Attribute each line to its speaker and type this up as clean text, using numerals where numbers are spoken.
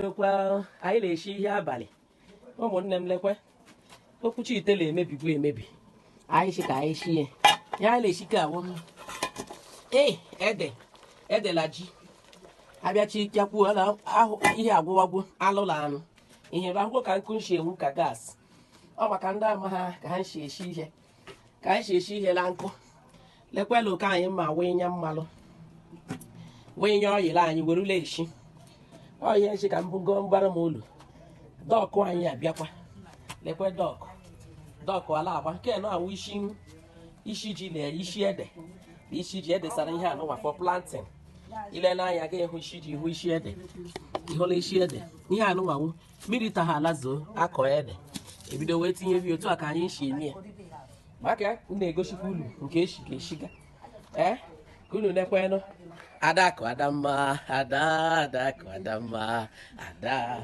Speaker 1: Lekwa, anyị na-eshi ihe abalị. Ụmụnne m, lekwe okwuchi ite na-emebigbu emebi. Anyị shi ka anyị shie ya. Anyị na-eshi ka awụ ee ede edela ji abịachi bịakwuo na ahụ ihe agwụwagwo alụla anụ ihe bụ akwụkwọ ka nkụ nshi enwu ka gas. Ọ maka ndị ama ha ka ha nshi eshi ihe, ka anyị si esi ihe na nkụ. Lekwela oke anyị ma wịnya mmalụ, wịnya ọyịla anyị werula eshi. Ọ ihe nshi ka m bugo mgbara m ụlọ dọkụ anyị abịakwa. Lekwe dọkụ, dọkụ ala agba nke nọ awụ isi, isi ji na isi ede na isi ji edesara ihe anụnwa for planting. Ile n'anya ga ịhụ isi ji, hụ isi ede, ịhụla isi ede. Ihe anụnwawu mmiri ta ha ala zoo akọ ede ebido wee tinye bi. Otu a ka anyị si eme ya. Maka m na-egosikwa ulu nke eshiga eshiga ee ka unu nekwenụ. Adakụ, Adamma, Ada, Adakụ, Adamma, Ada.